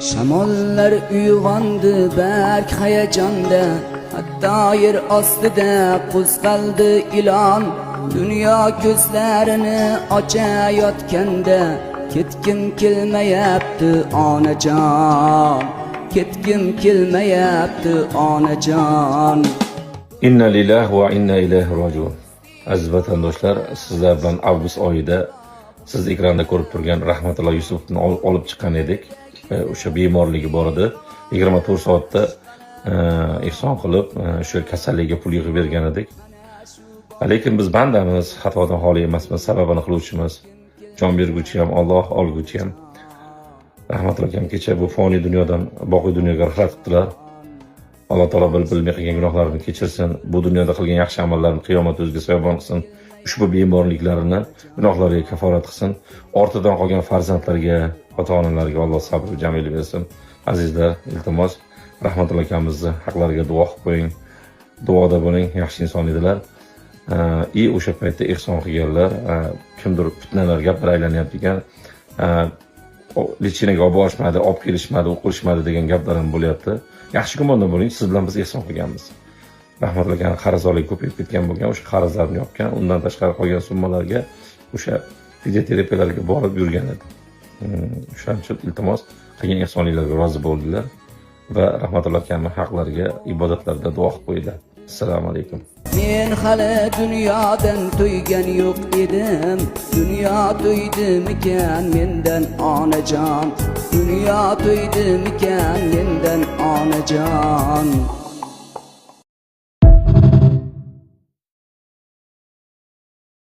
Shamollar uyg'ondi bark hayajonda, hatto yer ostida qo'zg'aldi ilon. Dunyo ko'zlarini ochayotganda, ketgim kelmayapti, onajon, ketgim kelmayapti, onajon. Inna lillahi va inna ilayhi rojiun. Aziz vatandoshlar, sizlar bilan avgust oyida siz ekranda ko'rib turgan Rahmatullo Yusupovni olib chiqqan edik. O'sha bemorligi bor edi. 24 soatda ehson qilib, o'sha kasalligiga pul yig'ib bergan edik. Lekin biz bandamiz, xatodan xoli emasmiz, sababini qiluvchimiz. Jon berguvchi ham Alloh, olguvchi ham. Rahmatullo akam kecha bu foniy dunyodan boqiy dunyoga rihlat qildilar. Alloh taolo bilib bilmay qilgan gunohlarini kechirsin. Bu dunyoda qilgan yaxshi amallarini qiyomat o'ziga soyabon qilsin. Ushbu bemorliklarini gunohlariga kaforat qilsin. Ortidan qolgan farzandlarga, ota-onalarga Alloh sabr va jamil bersin. Azizlar, iltimos, Rahmatullo akamizni haqlariga duo qilib qo'ying. Duoda bo'ling, yaxshi inson edilar. И o'sha paytda ehson qilganlar, kimdir fitnalar, gaplar aylanyapti ekan. Лечение ga olib borishmadi, olib kelishmadi, o'qilishmadi degan gaplar ham bo'lyapti. Yaxshi gumonda bo'ling, siz bilan biz ehson qilganmiz. Rahmatullo akani qarzdorligi ko'payib ketgan bo'lgan, o'sha qarzlarni yopgan, undan tashqari qolgan summalarga o'sha fizioterapiyalarga borib yurgan edi. O'shaning uchun iltimos, qilgan ehsonliklarga rozi bo'ldilar va Rahmatullo akamni haqlariga ibodatlarda duo qilib qo'yinglar. Assalomu alaykum. Men hali dunyodan to'ygan yo'q edim, dunyo to'ydimikan mendan, onajon, dunyo to'ydimikan mendan, onajon?